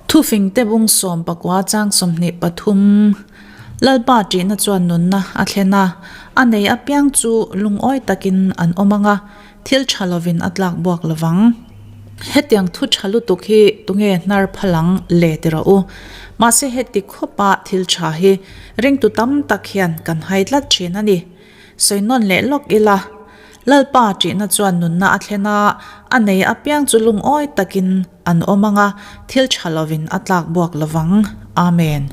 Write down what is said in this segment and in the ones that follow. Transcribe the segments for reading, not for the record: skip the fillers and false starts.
Thufingte bung 19 chang 23 Lalpa ṭihna chuan nunna a thlen a, a nei apiang chu lungawi takin an awm ang a, thil ṭha lovin a tlak buak lovang. Hetiang thu ṭha lutuk hi tunge hnar phalang le ti rawh u. Mahse heti khawpa thil ṭha hi ringtu tam tak hian kan hai tlat ṭhin a ni. Sawi nawn leh lawk ila, Lalpa ṭihna chuan nunna a thlen a, a nei apiang chu lungawi takin an awm ang a, thil ṭha lovin a tlak buak lovang. Amen.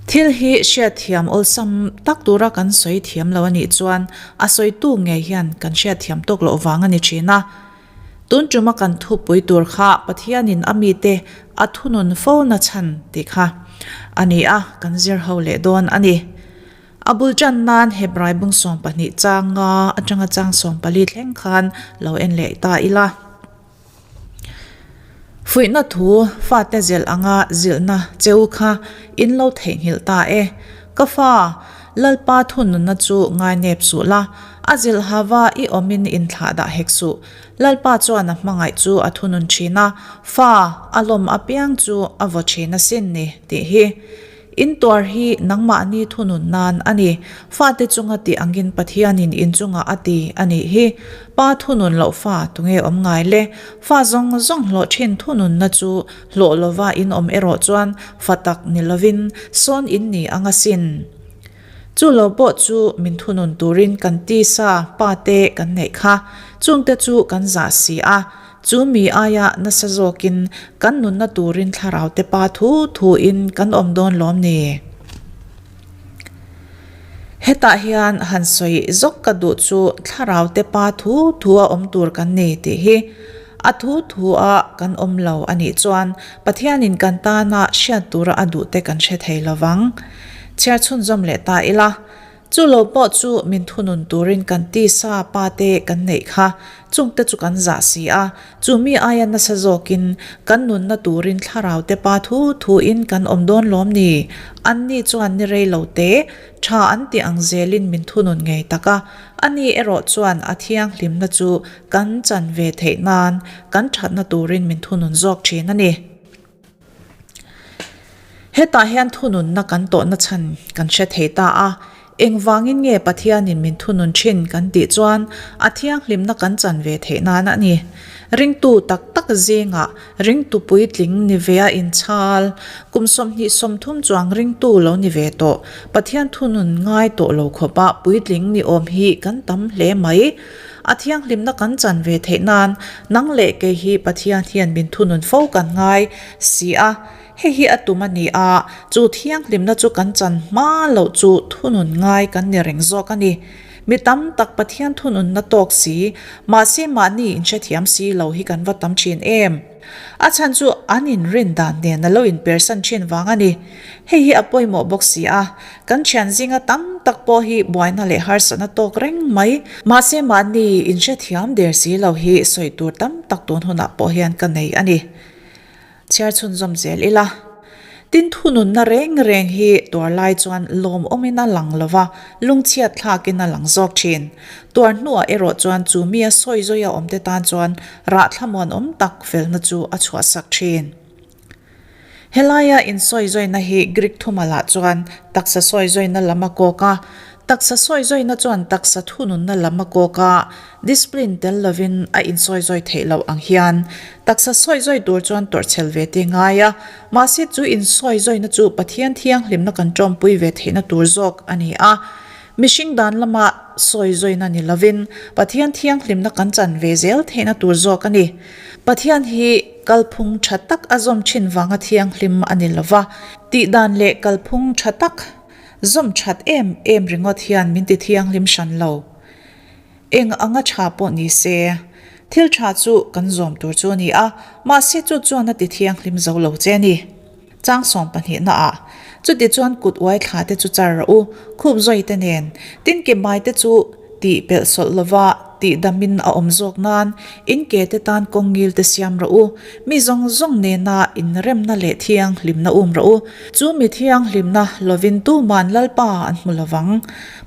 Thil hi hriatthiam awlsam tak tura kan sawi thiam lo a nih chuan a sawitu ngei hian kan hriatthiam tawk loh vang a ni ṭhin a. Tun ṭuma kan thupui tur kha Pathianin a mite a thunun fo na chhan tih kha a ni a, kan zir ho leh dawn a ni. A bul ṭan nan Hebrai bung 12 chang nga aṭanga chang 14 thleng khan lo en leh ta ila. Fuihna thu fate zilh anga zilhna cheu kha in lo theihnghilh ta e. Ka fa, Lalpa thununna chu ngainep suh la, a zilh hava i awmin inthlah dah hek suh. Lalpa chuan a hmangaih chu a thunun thin a, fa a lawm apiang chu a vaw thin asin ni, tih hi. In tuar hi nangmahni thunun nan a ni. Fate chunga tih angin Pathianin in chungah a ti a nih hi. Pa thunun loh fa tunge awm ngai le? Fa zawng zawng hlawh thin thununna chu hlawh lova in awm erawh chuan fa tak ni lovin sawn in ni ang asin. Chu lo pawh chu min thunun turin kan tisa pa te kan neih kha. Chungte chu kan zah si a. Chu mi aia nasa zawkin kan nunna turin thlarau te pa thu thuin kan awm dawn lawm ni? Hetah hian han sawi zawk ka duh chu thlarau te pa thu thu a awm tur kan ni tih hi. A thu thu a kan awm lo a nih chuan Pathianin kan tana hriat tura a duh te kan hre thei lovang. Chhiar chhunzawm leh ta ila. Chu lo pawh chu min thunun turin kan tisa pa te kan neih kha, chungte chu kan zah si a, chu mi aia nasa zawkin kan nunna turin thlarau te pa thu thuin kan awm dawn lawm ni? Anni chuan ni rei lo te, tha an ti ang zelin min thunun ngei tak a, ani erawh chuan a thianghlimna chu kan chan ve theih nan kan thatna turin min thunun zawk thin a ni. Hetah hian thununna kan tawhna chhan kan hre thei ta a, engvangin nge Pathianin min thunun thin kan tih chuan a thianghlimna kan chan ve theih nan a ni. Ringtu tak tak zingah ringtu puitling ni ve a inchhal, kum 20 30 chuang ringtu lo ni ve tawh, Pathian thunun ngai tawh lo khawpa puitling ni awm hi kan tam hle mai. A thianghlimna kan chan ve theih nan nang leh kei hi Pathian hian min thunun fo kan ngai si a, hei hi a tum a ni a, chu thianghlimna chu kan chan hma loh chu thunun ngai kan ni reng zawk a ni. Mi tam tak Pathian thununna tawk si, mahse mahni inhrethiam si lo hi kan va tam thin em? A chhan chu an inrin dan nen a lo inpersan thin vang a ni. Hei hi a pawimawh bawk si a, kan thian zinga tam tak pawh hi buaina leh harsatna tawk reng mai. Mahse mahni inhrethiam der si lo hi sawi tur tam tak tun hunah pawh hian ka nei a ni. Chhiar chhunzawm zel ila. Tin thununna reng reng hi tuar lai chuan lawmawmin a lang lo va, lungchhiat thlakin a lang zawk thin. Tuar hnuah erawh chuan chu mi a sawi zawia awmte tan chuan rah thlamuanawm tak felna chu a chhuahsak thin. Helaia insawi zawina hi Greek thumalah chuan taksa sawi zawina lam a kawk a, Taksa sawizawi-na chuan taksa thununna lam a kawk a, discipline tel lovin a insawizawi theih loh ang hian taksa sawizawi tur chuan tawrhchhel ve te ngai a, mahse chu insawizawi-na chu Pathian thianghlimna kan tawmpui ve theihna tur zawk a ni a. Mihring dan lama sawizawi-na ni lovin Pathian thianghlimna kan chan ve zel theihna tur zawk a ni. Pathian hi kalphung tha tak a zawm thin vanga thianghlim a ni lova, tihdan leh kalphung tha tak, Zawm that em em ringawt hian min ti thianghlim hran lo. Eng anga tha pawh ni se, thil tha chu kan zawm tur chu a ni a, mahse chu chuan a ti thianghlim zo lo che a ni. Chang 12 naah, chuti chuan kut uai thla te chu char rawh u, khup zawi te nen, tin ke mai te chu tih pelh sawlh lova tih damin a awm zawk nan in ke te tan kawng ngil te siam rawh u, mi zawng zawng nena inremna leh thianghlimna um rawh u. Chu mi thianghlimna lovin tuman Lalpa an hmu lovang.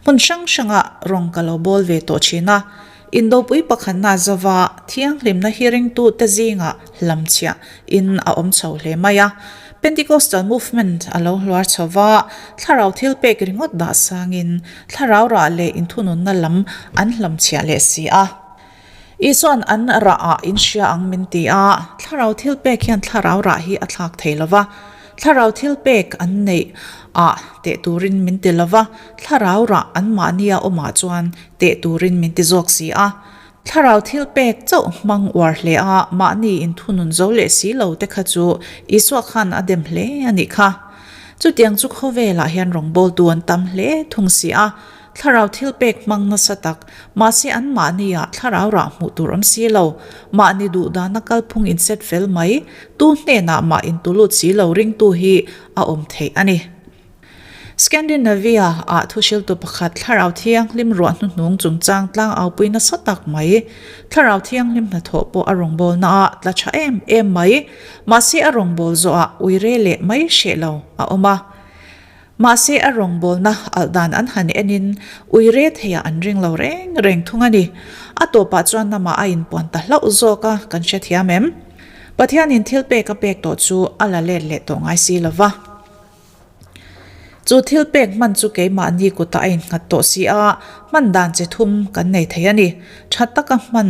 Hmun hrang hrangah rawng ka lo bawl ve tawh thin a. Indopui pakhatna zova thianghlimna hi ringtute zingah hlamchhiah in a awm chho hle mai a. Pentecostal movement a lo hluar chho va, thlarau thil pek ringawt dah sangin thlarau rah leh inthununna lam an hlamchhiah leh si a. Isua'n an rah ah in hria ang min ti a, thlarau thil pek hian thlarau rah hi a thlak thei lo va, thlarau thil pek an neih ah teh turin min ti lo va, thlarau rah anmahnia awmah chuan teh turin min ti zawk si a. Thlarau thil pek chauh hmang uar hle a, mahni inthunun zo leh si lo te kha chu Isua khan a dem hle a nih kha. Chutiang chu khawvelah hian rawngbawltu an tam hle thung si a, thlarau thil pek hmang nasa tak, mahse anmahniah thlarau rah hmuh tur awm si lo, mahni duhdana kalphung inset fel mai, tu hnenah mah intulut si lo ringtu hi a awm theih a ni. Scandinavia ah thuhriltu pakhat Thlarau Thianghlim ruah hnuhnung chungchang tlang aupui nasa tak mai. Thlarau Thianghlim hnathawh pawh a rawngbawlna ah tla tha em em mai. Mahse a rawngbâwl zawhah uire leh mai hreh lo a awm a. Mahse a rawngbawlna alh dan an han enin uire theiah an ring lo reng reng thung a ni. A tawpah chuan namah a inpuan ta hlauh zawk a kan hrethiam em? Pathianin thilpek a pek tawh chu a la let leh tawh ngai si lova. Chu thil pek hman chu keimahni kutah a innghat tawh si a, hman dan chi thum kan nei thei a ni. Tha taka hman,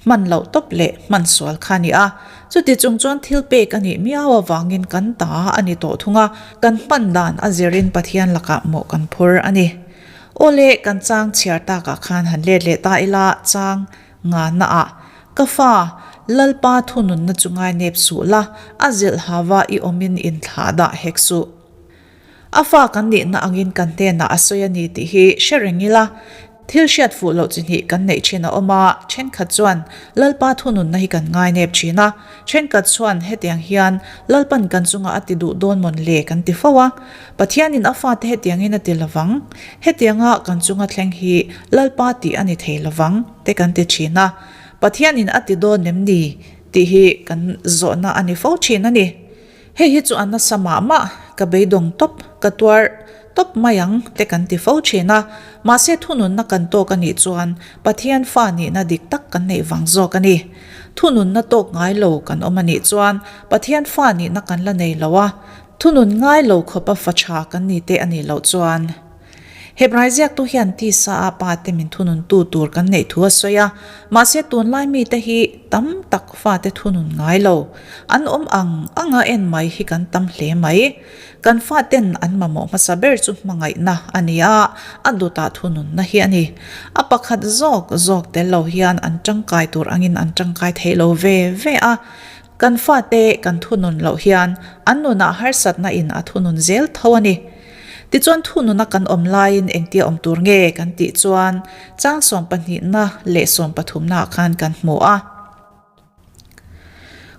hman loh tawp leh hman sual kha a ni a. Chuti chung chuan thil pek a nih miau avangin kan ta a ni tawh thung a, kan hman dan a zirin Pathian lakah mawh kan phur a ni. Awle, kan chang chhiar takah khan han let leh ta ila, chang Ngana ah, Ka fa, Lalpa thununna chu ngai nep suh la, a zilh hava i awmin inthlah dah hek suh. A fa kan nihna angin kan hnenah a sawi a ni tih hi hre reng ila, thil hriat fuh loh chi hnih kan neih thin a awm a, thenkhat chuan Lalpa thununna hi kan ngai nep thin a, thenkhat chuan hetiang hian Lalpan kan chungah a ti duh dawn mawn le kan ti fo a, Pathianin a fate hetiangin a ti lovang, hetianga kan chunga thleng hi Lalpa tih a ni thei lovang te kan ti thin a, Pathianin a ti dawn em ni tih hi kan zawhna a ni fo thin a ni. Hei hi chu a nasa mah mah, ka beidawng tawp, ka tuar tawp mai ang te kan ti fo thin a, mahse thununna kan tawk a nih chuan Pathian fa nihna dik tak kan neih vang zawk a ni. Thununna tawk ngai lo kan awm a nih chuan Pathian fa nihna kan la nei lo a, Thunun ngai lo khawpa fa tha kan ni te a nih loh chuan Hebrai ziaktu hian tisa a pa te min thununtu tur kan neih thu a sawi a, mahse tunlai mite hi tam tak fate thunun ngai lo an awm ang anga en mai hi kan tam hle mai. Kan faten an mamawh hmasa ber chu hmangaihna a ni a, a dawtah thununna hi a ni. A pakhat zawk zawk tel lo hian an tangkai tur angin an tangkai theih lo ve ve a, Kan fate kan thunun loh hian an nunah harsatna in a thunun zel tho a ni. Tichuan thununa kan awm laiin engtia awm tur nge kan tih chuan chang sawmpahnihna leh sawmpathumna ah khan kan hmu a.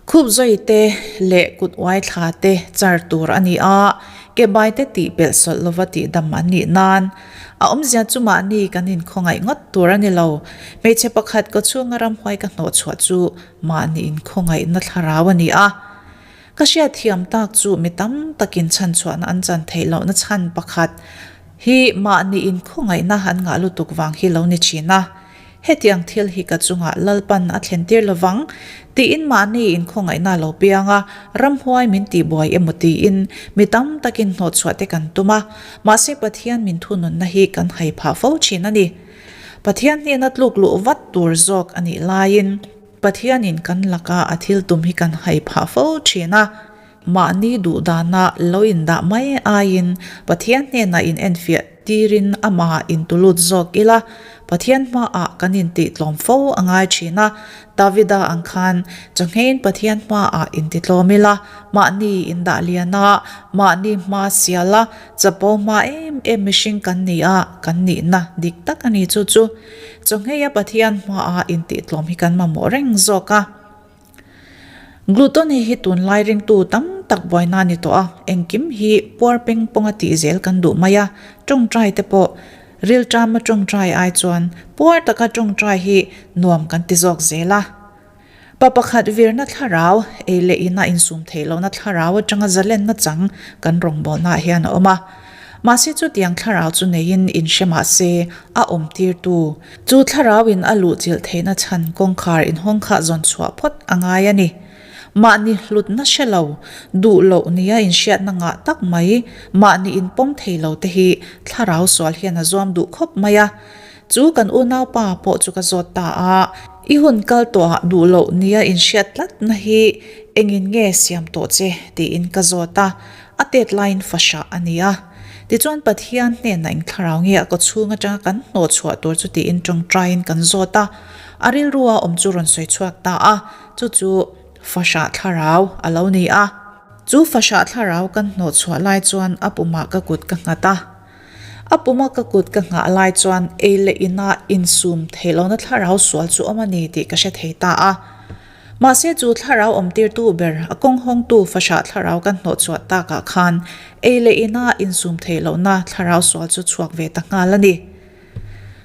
Khup zawi te leh kut uai thla te char tur a ni a, ke bai te tih pelh sawlh lova tih dam an nih nan a awmzia chu mahni kan inkhawngaih ngawt tur a ni lo. Hmeichhe pakhat kawchhunga ramhuai ka hnawhchhuah chu Mahni inkhawngaihna thlarau a ni a, ka hriatthiam tak chu mi tam takin chhanchhuahna an chan theih lohna chhan pakhat hi mahni inkhawngaihna an ngah lutuk vang hi lo ni thin a. Hetiang thil hi ka chungah Lalpan a thlentir lovang tiin mahni inkhawngaihna lo piang a, ramhuai min tihbuai emaw tiin mi tam takin hnawhchhuah te kan tum a, mahse Pathian min thununna hi kan hai phah fo thin a ni. Pathian hnena tluk luh vat tur zawk a nih laiin Pathianin kan laka a thil tum hi kan hai phah fo thin a, mahni duhdana lo indah mai aiin Pathian hnenah in enfiah tirin amah intulut zawk ila Pathian hmaah kan intihtlawm fo a ngai thin a, Davida ang khan chawhngeiin Pathian hmaah intitlawm ila mahni indah lian a, mahni hma sial a, Chapo hma em em mihring kan ni a, kan nihna dik tak a ni chu chu. Chawngheia Pathian hmaah intihtlawm hi kan mamawh reng zawk a. Gluttony hi tunlai ringtu tam tak buaina a ni tawh a, engkim hi puar peng pawnga tih zel kan duh mai a, tawngtai te pawh rilṭama tawngtai ai chuan puar taka tawngtai hi nuam kan ti zawk zel a. Pa pakhat virna thlarau, ei leh ina insum theih lohna thlarau atanga zalenna chang kan rawngbawlnaah hian a awm a. Mahse chutiang thlarau chu neiin inhre mah se a awmtirtu chu thlarauin a luhchilh theihna chhan kawngkhar inhawng kha zawn chhuah phawt a ngai a ni. Mahni hlutna hre lo, duh loh nia inhriatna ngah tak mai, mahni inpawm thei lo te hi thlarau sual hian a zuam duh khawp mai a. Chu kan unaupa pawh chu ka zawt ta a, I hun kal tawhah duh loh nia inhriat tlatna hi engin nge siam tawh che? tiin ka zawt a, a tet laiin fahrah a ni a. Tichuan Pathian hnenah eng thlarau nge a kawchhung atanga kan hnawh chhuah tur chu tiin tawngtaiin kan zawt a, a rilrua awm chu rawn sawi chhuak ta a, chu chu fahrah thlarau a lo ni a. Chu fahrah thlarau kan hnawh chhuah lai chuan a pumah ka kut ka nghat a. A puma ka kut ka nghah lai chuan ei leh inah insum theih lohna thlarau sual chu awm a ni tih ka hre thei ta a. Mahse chu thlarau awmtirtu ber a kawng hawngtu fahrah thlarau kan hnawh chhuah takah khan ei leh inah insum theih lohna thlarau sual chu chhuak ve ta nghal a ni.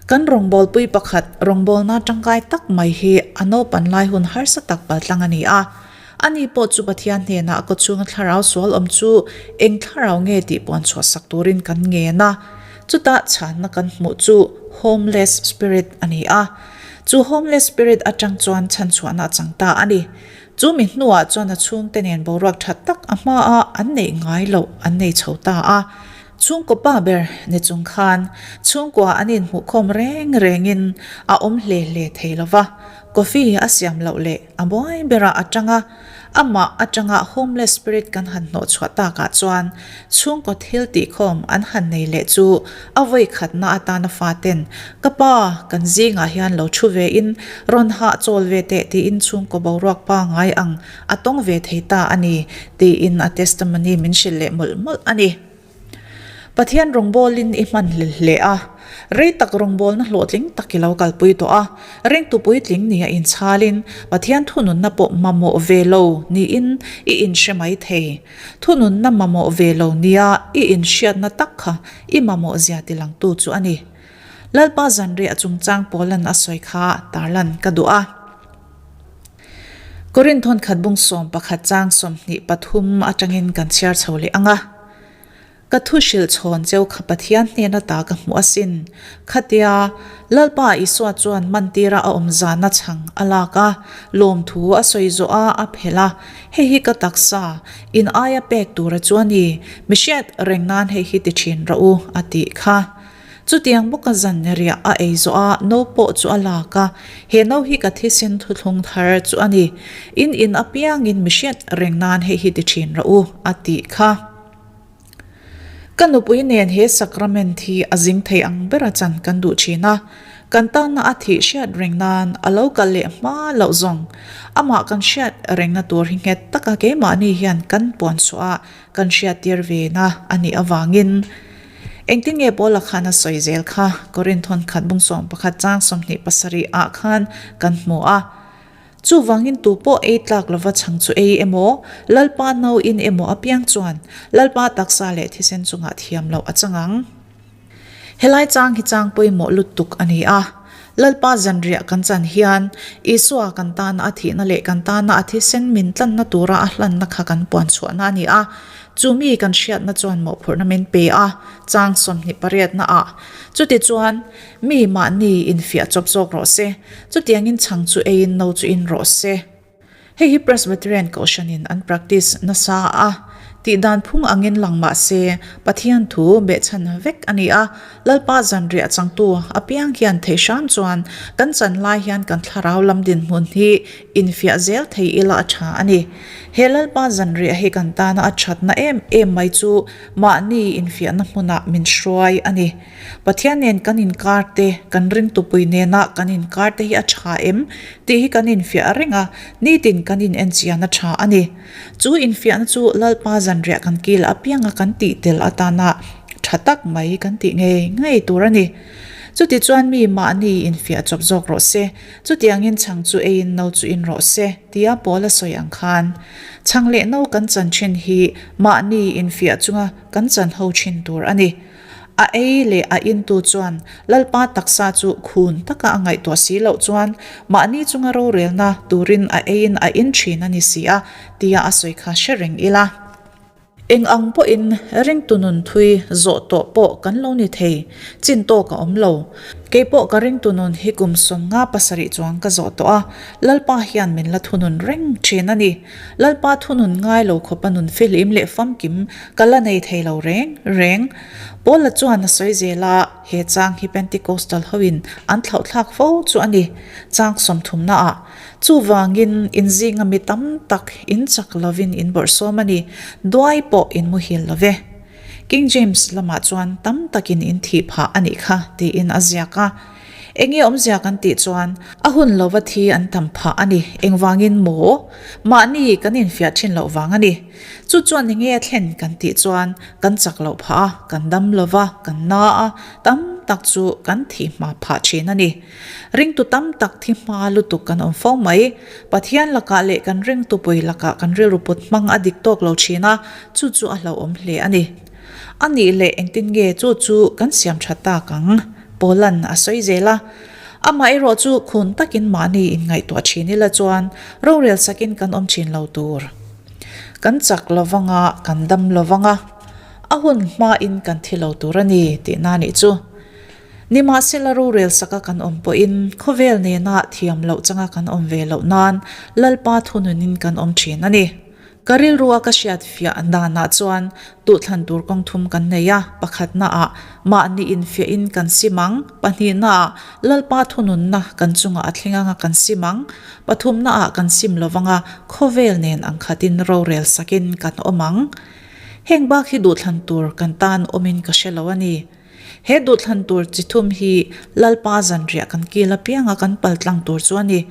Kan rawngbawlpui pakhat rawngbawlna tangkai tak mai hi a naupan lai hun harsa tak paltlang a ni a. Ani pawh chu Pathian hnenah a kawchhunga thlarau sual awm chu eng thlarau nge tih puan chhuahsak turin kan ngen a. Chutah chhanna kan hmuh chu homeless spirit a ni a. Chu homeless spirit atang chuan chhanchhuahna a chang ta a ni. Chu mi hnuah chuan a chhungte nen boruak tha tak a hmaa an neih ngai loh an nei chho ta a. Chhungkaw pa ber ni chung khan chhungkua an inhmuhkhawm reng rengin a awm hle hle thei lo va, coffee a siam loh leh a buai berah a tang a, amah atanga homeless spirit kan han hnawh chhuah takah chuan chhungkaw thil tihkhawm an han nei leh chu a vawi khatna atana faten ka pa kan zingah hian lo thu vein rawn hah chawl ve teh tiin chhungkaw boruak pangai ang a tawng ve thei ta a ni tiin a testimony min hrilh leh mawlh mawlh a ni. Pathian rawngbawlin i hman hlel hle a, rei tak rawngbawlna hlawhtling tak i lo kalpui tawh a, ringtu puitling nia inchhalin Pathian thununna pawh mamawh ve lo niin i inhre mai thei. Thununna mamawh ve lo nia i inhriatna tak kha i mamawh zia tilangtu chu a ni. Lalpa zanriah chungchang Paulan a sawi kha tarlan ka duh a. Korin thawnkhat bung 11 chang 23 atangin kan chhiar chho leh ang a. Ka thu hrilh chhawn cheu kha Pathian hnen ata ka hmuh asin. Khatia, Lalpa Isua chuan mantira a awm zana chhang a lak a, lawmthu a sawi zawh a, a phelh a, Hei hi ka taksa, in aia pek tura chu a ni, mi hriat reng nan hei hi ti thin rawh u, a tih kha. Chutiang bawka zan riah a ei zawh a, no pawh chu a lak a, He no hi ka thisen thuthlung thar chu a ni. In in apiangin mi hriat reng nan hei hi ti thin rawh u, a tih kha. Ka nupui nen he sacrament hi a zing thei ang bera chan kan duh thin a, kan tanna a thih hriat reng nan a lo kal leh hma loh zawng. Amah kan hriat rengna tur hi nghet taka keimahni hian kan puan chhuah a, kan hriattir ve na a nih avangin engtin nge Paula khan a sawi zel kha Korinthon khat bung 11 chang 27 ah khan kan hmu a. Chuvangin tu pawh ei tlak lova chhang chu ei emaw, Lalpa no in emaw apiang chuan Lalpa taksa leh thisen chungah thiam loh a chang ang. Helai chang hi chang pawimawh lutuk a ni a. Lalpa zanriah kan chan hian Isua kan tana a thihna leh kan tana a thisen min tlanna tura a hlanna kha kan puan chhuahna a ni a. Chu mi kan hriatna chuan mawhphurhna min pe a, chang 20 pariatna ah. Chutichuan, mi mahni infiah chawp zawk rawh se, chutiangin chhang chu eiin no chu in rawh se. Hei hi Presbyterian Kohhranin an practice nasa a, tihdan phung angin lang mah se, Pathian thu behchhan vek a ni a, Lalpa zanriah changtu apiang hian thei hram chuan kan chan lai hian kan thlarau lam dinhmun hi infiah zel thei ila a tha a ni. He Lalpa zanriah hi kan tana a thatna em em mai chu mahni infiahna hmunah min hruai a ni. Pathian nen kan inkar te, kan ringtupui nena kan inkar te hi a tha em tih hi kan infiah reng a, nitin kan inenchian a tha a ni. Chu infiahna chu Lalpa zanriah kan kil apianga kan tih tel atana tha tak mai kan tih ngei ngei tur a ni. Chutichuan mi mahni infiah chawp zawk rawh se, chutiangin chhang chu eiin no chu in rawh se tia Paula sawi ang khan chhang leh no kan chan thin hi mahni infiah chunga kan chan ho thin tur a ni. A ei leh a intu chuan Lalpa taksa chu khun taka a ngaihtuah si loh chuan mahni chunga rorelna turin a eiin a in thin a ni si a, tia a sawi kha hre reng ila. Eng ang pawhin ringtu nun thui zawh tawh pawh kan lo ni thei, chin tawk a awm lo. Kei pawh ka ringtu nun hi kum 57 chuang ka zawh tawh a, Lalpa hian min la thunun reng thin a ni. Lalpa thunun ngai lo khawpa nun fihlim leh famkim ka la nei thei lo reng reng. Paula chuan a sawi zel a, he chang hi Pentecostal hoin an thlauhthlak fo chu a ni, chang sawmthumnaah. Chuvangin in zinga mi tam tak in chak lovin in bawrhsawm a ni, duai pawh in muhil lo ve. King James lamah chuan tam takin in thih phah a nih kha tiin a ziak a. Enge awmzia kan tih chuan a hun lova thi an tam phah a ni, engvangin maw? Mahni kan infiah thin loh vang a ni. Chu chuan enge a thlen kan tih chuan kan chak loh phah a, kan dam lova, kan na a, tam tak chu kan thih hma phah thin a ni. Ringtu tam tak thi hma lutuk kan awm fo mai. Pathian lakah leh kan ringtu pui lakah kan rilru put hmang a dik tawk lo thin a, chu chu a hlauhawm hle a ni. A nih leh engtin nge chu chu kan siam tha tak ang? Paula'n a sawi zel a. Amaherawh chu khun takin mahni inngaihtuah thin ila chuan rorel sakin kan awm thin lo tur. Kan chak lovang a, kan dam lovang a, a hun hmain kan thi lo tur a ni tihna nih chu. Nimahsela rorel saka kan awm pawhin khawvel nena thiam loh changa kan awm ve loh nan Lalpa thununin kan awm thin a ni. Ka rilrua ka hriat fiah danah chuan tuhthlan tur kawng thum kan nei a, pakhatnaah mahni infiahin kan sim ang, pahnihnaah Lalpa thununna kan chungah a thleng anga kan sim ang, pathumnaah kan sim lovanga khawvel nen angkhatin rorel sakin kan awm ang. Heng bak hi duhthlan tur kan tan awmin ka hre lo a ni. He duhthlan tur chi thum hi Lalpa zanriah kan kil apianga kan pal tlang tur chu a ni.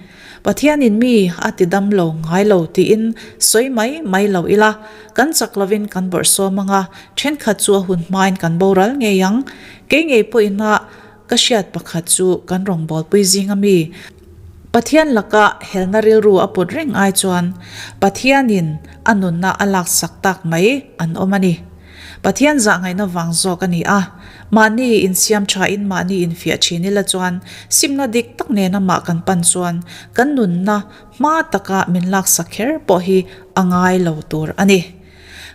Pathianin mi a ti dam lo ngai lo tiin sawi mai mai lo ila, kan chak lovin kan bawrhsawm ang a, thenkhat chu a hun hmain kan boral ngei ang. Kei ngei pawhina ka hriat pakhat chu kan rawngbawlpui zinga mi Pathian laka helna rilru a put reng ai chuan Pathianin a nunna a laksak tak mai an awm a ni. Pathian zahngaihna vang zawk a ni a, mahni insiam thain mahni infiah thin ila chuan simna dik tak nena mah kan pan chuan kan nunna hma taka min laksak kher pawh hi a ngai lo tur a ni.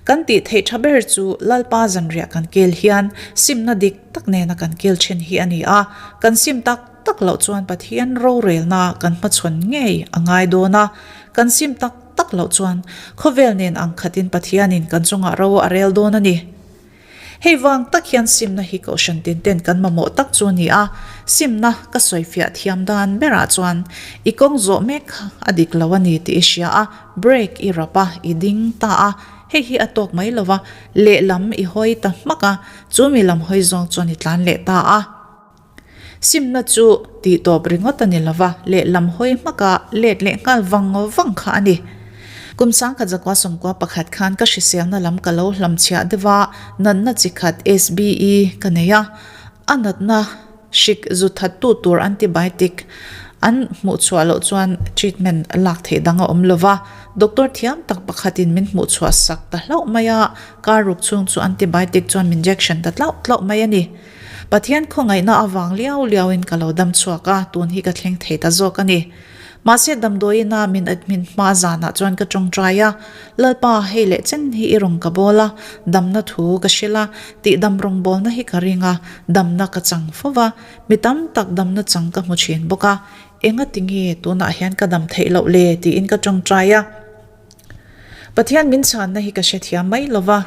Kan tih theih tha ber chu Lalpa zanriah kan kel hian simna dik tak nena kan kel thin hi a ni a, kan sim tak tak loh chuan Pathian rorelna kan hmachhawn ngei a ngai dawn a, kan sim tak tak loh chuan khawvel nen ang khatin Pathianin kan chungah ro a rel dawn a ni. Hei vang tak hian simna hi kohhran tin ten kan mamawh tak chu a ni a, simna ka sawifiah thiam dan berah chuan i kawng zawh mek kha a dik lo a ni tih i hria a, brake i rap a, i ding ta a, hei hi a tawk mai lo va, lehlam i hawi ta hmak a, chu mi lam hawi zawng chuan i tlan leh ta a. Simna chu tih tawp ringawt a ni lo va, lehlam hawi hmaka let leh nghal vang vang kha a ni. Kum 1991 khan ka hriselna lam ka lo hlamchhiah deuh a, natna chi khat SBE ka nei a, a natna hrik zu thattu tur antibiotic an hmuhchhuah loh chuan treatment lak theih dang a awm lo va, doctor thiam tak pakhatin min hmuhchhuah sak ta hlauh mai a, kar ruk chhung chu antibiotic chuan min injection ta tlauh tlauh mai a ni. Pathian khawngaihna avang liau liauin ka lo dam chhuak a, tun hi ka thleng thei ta zawk a ni. Mahse damdawiina min admit hma zanah chuan ka tawngtai a, Lalpa hei leh chen hi i rawn ka bawl a, damna thu ka hrilh a, tihdam rawngbawlna hi ka ring a, damna ka chang fo va, mi tam tak damna chang ka hmu thin bawk a, enga tinge tunah hian ka dam theih loh le tiin ka tawngtai a. Pathian min chhanna hi ka hrethiam mai lo va.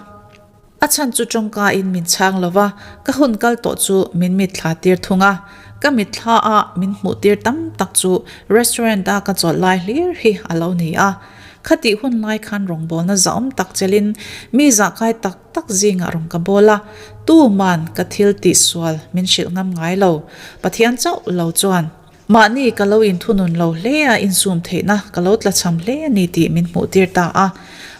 A chhan chu tawngkain min chhang lo va, ka hun kal tawh chu min mitthla tir thung a. Ka mitthla a min hmuh tir tam tak chu restaurant a ka chawlh lai hlir hi a lo ni a. Khatih hun lai khan rawngbawlna zahawm tak chelin mi zahkai tak tak zingah rawn ka bawl a, tuman ka thil tihsual min hrilh ngam ngai lo, Pathian chauh lo chuan. Mahni ka lo inthunun lo hle a, insum theihna ka lo tlachham hle a ni tih min hmuhtir ta a.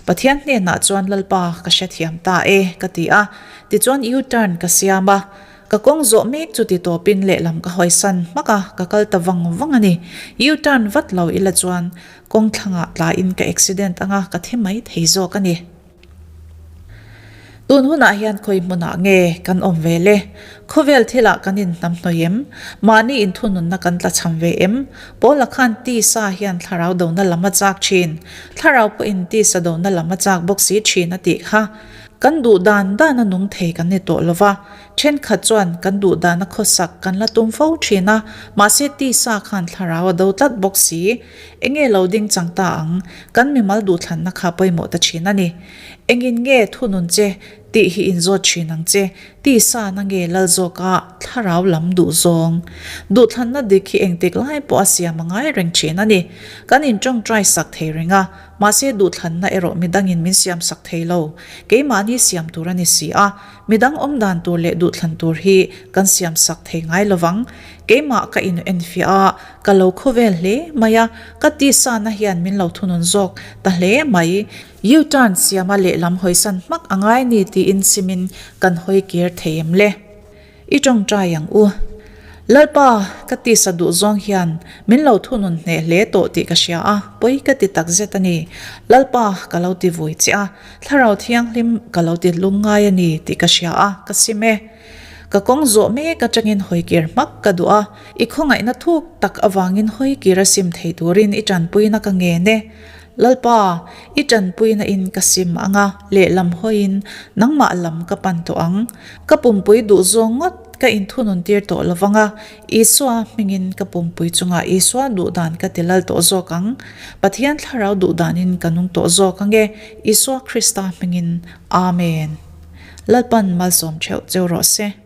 Pathian hnenah chuan Lalpa ka hrethiam ta e ka ti a, tichuan U-turn ka siam a. Ka kawng zawh mek chu ti tawpin lehlam ka hawisan hmak a, ka kal ta vang vang a ni. U-turn vat lo ila chuan kawng thlangah tlain ka accident anga ka thi mai thei zawk a ni. Tun hunah hian khawi hmunah nge kan awm ve le? Khawvel thilah kan inhnamhnawih em? Mahni inthununna kan tlachham ve em? Paula khan tisa hian thlarau dona lam a chak thin. Thlarau pawhin tisa dona lam a chak bawk si thin a tih kha. Kan duh dan dana nung thei kan ni tawh lo va, thenkhat chuan kan duh dana khawsak kan la tum fo thin a, mahse tisa khan thlarau a do tlat bawk si. Enge lo ding chang ta ang, kan mimal duhthlanna kha pawimawh ta thin a ni. Engin nge thunun che tih hi inzawt thin ang che, tisa na nge lal zawka thlarau lam duh zawng. Duhthlanna dik hi engtik lai pawh a siam a ngai reng thin a ni. Kan intawngtai sak thei reng a, Mahse duhthlanna erawh midangin min siam sak thei lo. Keimahni siam tur a ni si a, midang awm dan tur leh duhthlan tur hi kan siam sak thei ngai lovang. Keimah ka in enfiah a, ka lo khawvel hle mai a, ka tisana hian min lo thunun zawk ta hle mai. U-turn siama lehlam hawisan hmak a ngai ni tiin simin kan hawi kir thei em le? I tawngtai ang u. Lalpa, ka tisa duh zawng hian min lo thunun hneh hle tawh tih ka hria a, pawi ka ti tak zet a ni. Lalpa, ka lo ti vui che a, Thlarau Thianghlim ka lo ti lungngai a ni tih ka hria a, ka sim e. Ka kawng zawh mek atangin hawikir hmak ka duh a, i khawngaihna thuk tak avangin hawikir a sim thei turin i tanpuina ka ngen e. Lalpa, i tanpuina in ka sim ang a, lehlam hawiin nangmah lam ka pan tawh ang. Ka pumpui duh zawng ngawt ka inthunun tir tawh lo vang a, Isua hmingin ka pumpui chungah Isua duh dan ka ti lal tawh zawk ang. Pathian thlarau duh danin ka nung tawh zawk ang e, Isua Krista hmingin. Amen. Lalpan malsawm theuh cheu rawh se.